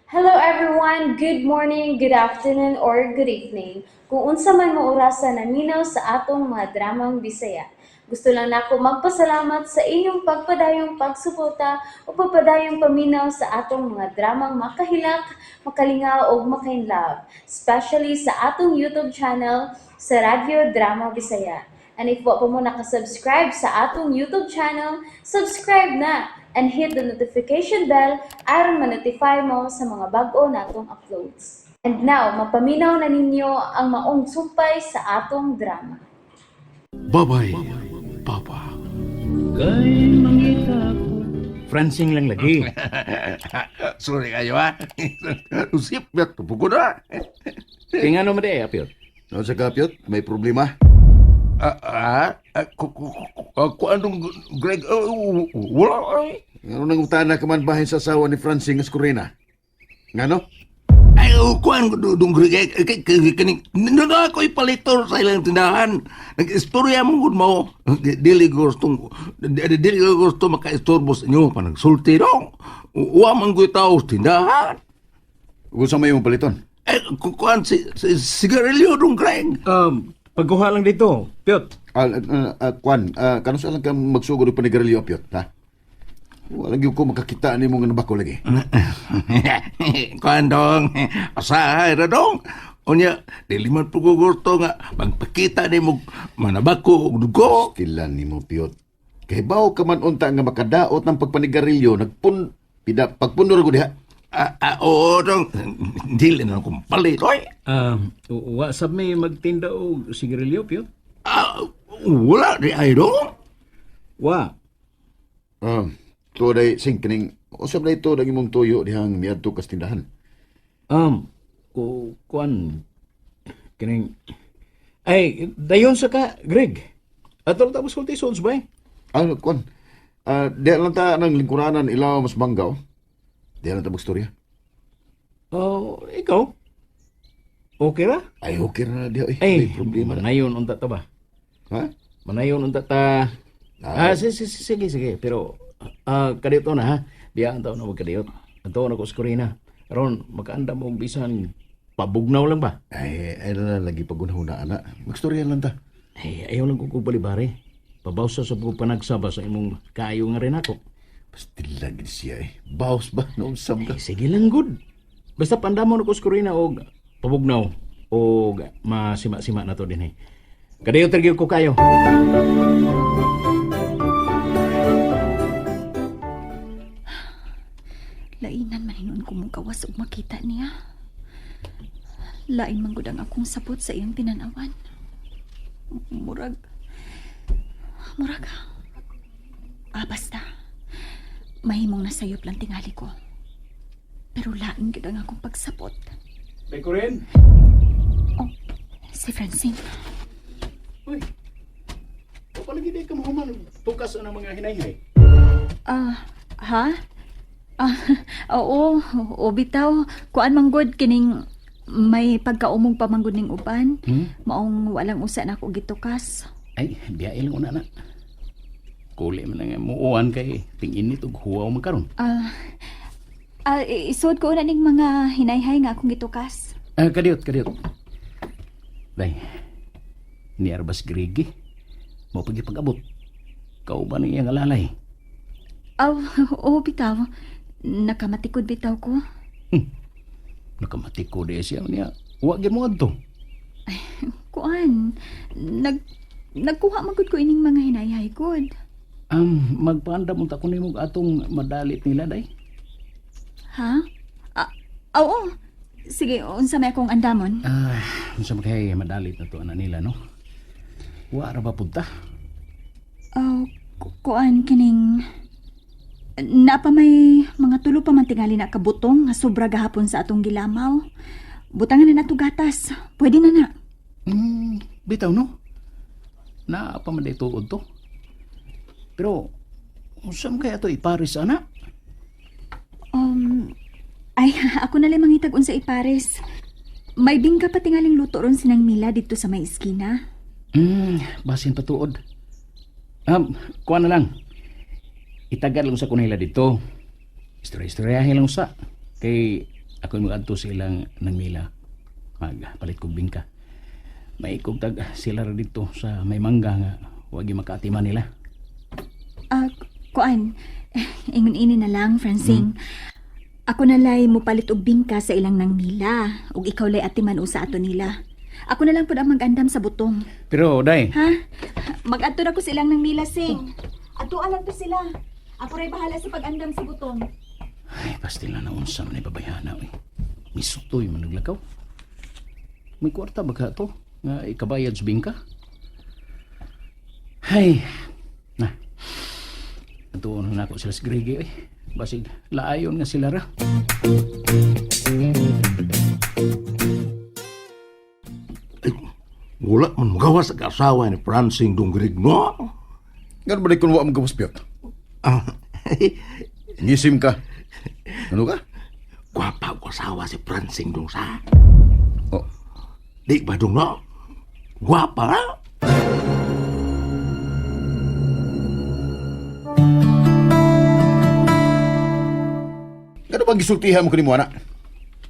Hello everyone! Good morning, good afternoon, or good evening. Kung unsa man mo orasa naminaw sa atong mga dramang Bisaya. Gusto lang nako magpasalamat sa inyong pagpadayong pagsuporta o pagpadayong paminaw sa atong mga dramang makahilak, makalingaw ug makainlove, especially sa atong YouTube channel sa Radyo Drama Bisaya. And if wa pa mo nakasubscribe sa atong YouTube channel, subscribe na and hit the notification bell aron ma-notify mo sa mga bag-o natong uploads. And now, mapaminaw na ninyo ang maong sumpay sa atong drama. Babay, Papa. Francing lang lagi. Sorry kayo ha. Usip, tupo ko na. Kaya nga naman di, Apyot. Ano sa kapyot? May problema? Ku anong Greg, wala ay. Ano nang utana ka man bahin sa asawa ni Francine Escurina? Ngano? Ay, kuan dong Greg, eh, kaning na ako ipalitor sa ilang tindahan. Nag-istorya mo gud mo. Dili gusto dili gusto makaistorbo sa inyo pa nagsulti dong. Wa man ko'y tao sa tindahan. Kung sa may mong paliton? Eh, kuan si sigarilyo dong Greg. Pagkuha lang dito, Pyot. Kwan, kano sa lang ka magsugod og panigarilyo, Pyot, ha? Walang gyud ko makakita ni mo nga nabako lagi. Kuan dong, asahay ra dong. Unya, dili man po ko gusto nga magpakita nimo manabako og dugo. Stilan ni mo, Pyot. Kay bawo ka man unta nga makadaot ng pagpanigarilyo, nagpun pida pagpundor ko diha. Oo dong, dili na akong palit oy. Wa sab may magtinda og sigarilyo, Pyot. Wala di ay dong. Wa. To day sing kining usab na ito dang imong tuyo dihang miadto kas tindahan. Kuan kining ay dayon sa ka, Greg. Atol tapos kulti sods ba? Ano kwan? Diha lang ta ng lingkuranan ilaw mas banggaw. Diha lang ta magstorya. Oh, ikaw? Okay ra? Ay, okay na diha eh. Ay, May problema na. manayon unta ta ba? Ha? Manayon unta ta. Sige, sige, sige. Pero, kadiyot na ha. Diya ang taon na magkadiyot. Ang taon ako sa Corina. Ron, makaanda mo og bisan pabugnaw lang ba? Ay, ay na lagi pagunahuna ana. Magstorya lang ta. Ay, ayaw lang kong balibare. Pabawsa sa pagpanagsaba panagsaba sa imong kaayo nga rin ako. Pastila gid siya eh. Baos ba noong sam ka? Ay, sige lang, good. Basta pandamo na ko sa Corina og pabugnaw og masima-sima na to din eh. Kadiyot gyud ko kayo. Lainan man hinuon ko mong kawas ug makita niya. Lain man gud ang akong sabot sa iyang tinanawan. Murag murag. Basta. Mahimong nasayop lang tingali ko. Pero lain gud ang akong pagsabot. Day Corin. Oh, si Francine. Uy. O palagi di ka mahuman tukas ang mga hinayhay. Ha? Oo, oo, bitaw. Kuan man gud kining may pagkaumog pa man gud ning uban. Maong walang usa na ako gitukas. Ay, biyae lang una na. Kuli man nga muuan kay ting-init ug huwaw man karon. Isuod ko una ning mga hinayhay nga akong gitukas. Kadiyot, kadiyot. Day. Ni Arbas Grigi. Mo pagi pag-abot. Kauban ang iyang alalay. Aw, oo, bitaw. Nakamatikod bitaw ko. Nakamati ko di siya niya. Wa gyud mo adto. Kuan, nagkuha man gud ko ining mga hinayhay gud. Magpaandam unta ko nimo atong madalit nila day. Ha? Oo. Sige, unsa may akong andamon? Unsa man kay madalit na to ana nila no? Wa ra ba punta? Oh, kuan kining napa may mga tulo pa man tingali na kabutong nga sobra gahapon sa atong gilamaw. Butangan na nato gatas. Pwede na na. Bitaw no. Naa pa man day tuod to. Pero unsa man kay ato iparis ana? Ay, ako na lang mangitag unsa ipares. May bingka pa tingaling luto ron sinang Mila dito sa may iskina. Basin pa tuod. Kuha na lang. Itagad lang sa kunila dito. Istorya-istoryahin lang usa. Kay Ako mag-adto sa ilang nangmila. Magpalit kog bingka. May tag sila ra dito sa may mangga nga wagi makaatiman nila. Ah, kuan. Ingon ini na lang, Francing. Ako na lay mupalit og bingka sa ilang nang mila ug ikaw lay atiman usa ato nila. Ako na lang pud ang mag-andam sa butong. Pero day, Ha? Mag-adto na ko sa ilang nang mila, Sing. Adto lang to sila. Ako ray bahala sa pag-andam sa butong. Ay, pastil na naunsa man ay babayhana, oy. Misutoy man naglakaw. May kwarta ba ka to? Nga ikabayad sa bingka? Ay, na. Atuon na nako sila sa Grege, oy. Basig, laayon nga sila ra. Ay, wala man magawa sa asawa ni Francing dong Greg, no? Ngano ba kung wa mo gawas, Piyot? Ah, Ngisim ka. Ano ka? gwapa ko asawa si Francing dong sa. Oh, Di ba dong, no? Gwapa, ha? ngano bang gisultihan mo kanimo ana?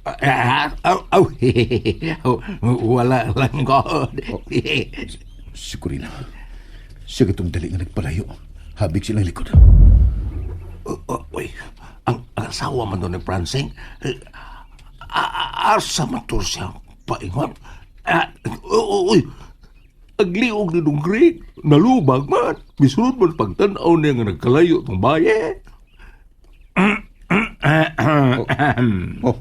Ah, aw, aw, wala lang ko. Si Corina. Siya katong dali nga nagpalayo. Habig silang likod. Oh, uy, ang asawa man doon ni Francing, eh, asa man to siya paingon? Ah, uy, agliog ni Dong Greg, nalubag man. Misunod man pagtanaw niya nga nagkalayo tong baye. Oh,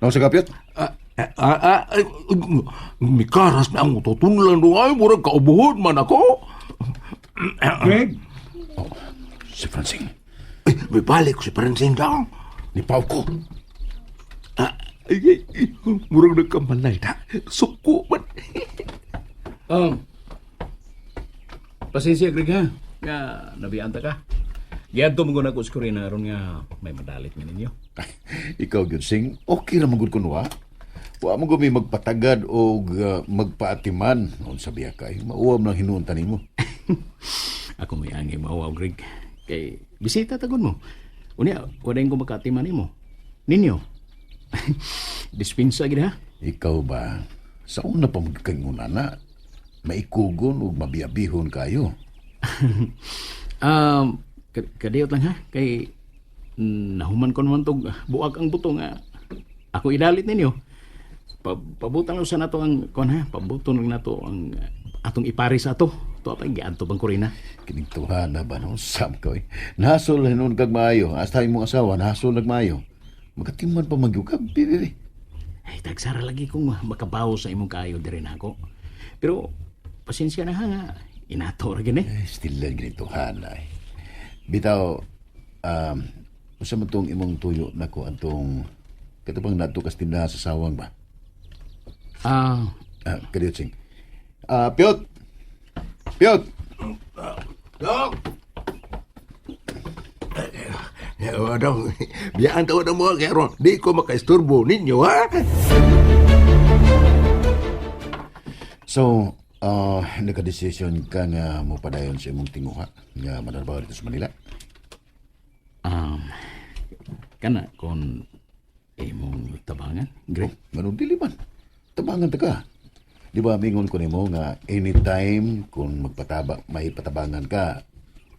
nausa ka, Piyot? Ah, ah, ah, ay, mikaras na ang utotunlan dong ay, murag kaubuhod man ako. Greg! Si Francing. Ay, may balik si Francing daw. Ni Pau ko. Ah, ay, ay, ay, murag nagkamalay na. Suko man. Pasensya, Greg, ha? Nga, nabiyaan ta ka. Giadto mo ko sa Corina aron nga may madalit nga ninyo. Ikaw, gyud Sing, okay ra man gud kun wa. Wa mo gumi magpatagad o magpaatiman. Unsa biya kay mauwam lang hinuon nimo. Ako may angi mawaw, Greg. Kay bisita tagon mo. Unya, wala ko makatiman nimo. Ninyo. Dispensa gid ha. Ikaw ba sa una pa magkainguna na maikugon ug mabiabihon kayo. Kadiyot lang ha kay nahuman ko naman tog buag ang buto nga ako idalit ninyo. Pabutan lang sa nato ang kon ha, pabuton lang nato ang atong iparis ato. To pa giadto bang Corina. Kining tuhana ba no sam ko eh. Nahasol hinuon kag maayo. Hasta imong asawa nahasol nagmaayo. Magatiman pa man gyud ka, bibi. Ay, tagsara lagi kung makabawo sa imong kaayo diri nako. Pero pasensya na ha nga inato ra gini. Eh, still lang ganito hana eh. Bitaw, um, usa man tong imong tuyo nako antong katubang nadto kas tindahan sa sawang ba? Ah, Ah, kadiyot sing. Ah, Piot. Piot. Dong! Eh, dong, biyaan tawa na mo, kaya ron, di ko makaisturbo ninyo, ha? So, nagka-decision ka nga mo padayon sa imong tinguha nga manarbaho dito sa Manila. Um, kana kon imong tabangan, Greg. Manong dili man. Tabangan ta ka. Di ba mingon ko nimo nga anytime kung magpataba, may patabangan ka.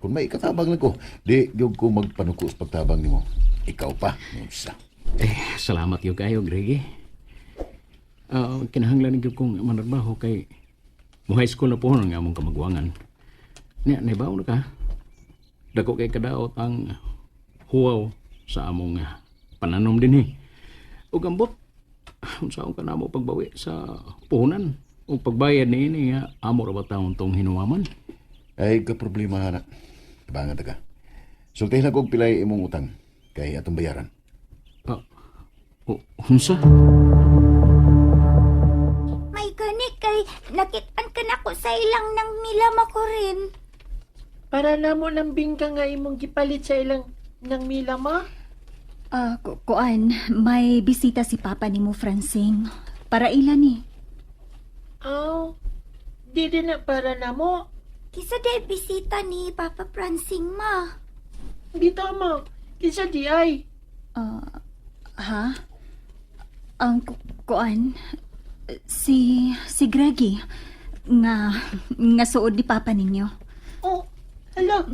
Kung may ikatabang lang ko, di gyud ko magpanuko sa pagtabang nimo. Ikaw pa, unsa. Eh, salamat yo kayo, Greg. Eh. Ah, kinahanglan gyud kong manarbaho kay mo high school na po nga among kamagwangan. Nya, nahibaw na ka. Dako kay kadaot ang huwaw sa among pananom dinhi. Ug ambot unsaon ka namo pagbawi sa puhunan ug pagbayad niini nga amo ra ba taon tong hinuwaman? Ay ka problema na. Tabangan ta ka. Sultihin lang kog pilay imong utang kay atong bayaran. Ah, unsa? May gani kay nakitaan ka na ko sa ilang nang milama ko rin. Para namo ng bingka nga imong gipalit sa ilang nang mila ma. Ah, kuan, may bisita si Papa nimo, Francing. Para ila ni. Aw, di din na para namo. Kisa day bisita ni Papa Francing ma. Bitaw mo, kinsa di ay. Ah, ha? Ang kuan si Greggy nga suod ni papa ninyo. Oh, hala.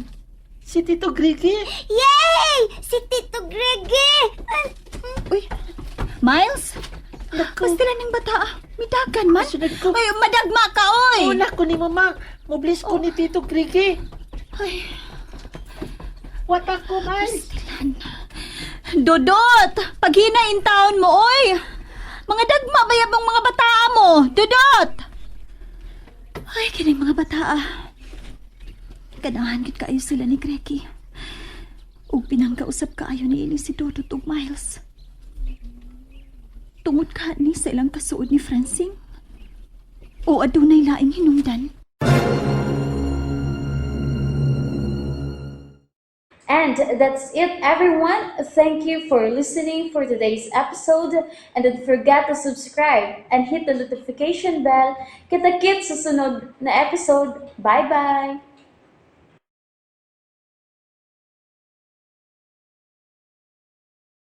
Si Tito Greggy. Yay! Si Tito Greggy! Ah, Uy, Miles? Nako. Basta lang ng bata. Ah. Midagan man. Sunod ko. Ay, madagma ka, oy! Una ko ni Mama. Moblis ko ni Tito Greggy. Ay, Wata ko, Miles. Dodot! Paghina in taon mo, oy! Mga dagma bayab ang mga bataa mo! Dodot! Ay, kining mga bataa. Ganahan gid kaayo sila ni Greggy. Ug pinangkausap kaayo ni ini si Dodot ug Miles. Tungod ka ni sa ilang kasuod ni Francine? O adunay laing hinungdan? And that's it, everyone. Thank you for listening for today's episode. And don't forget to subscribe and hit the notification bell. Kita-kits sa sunod na episode. Bye-bye!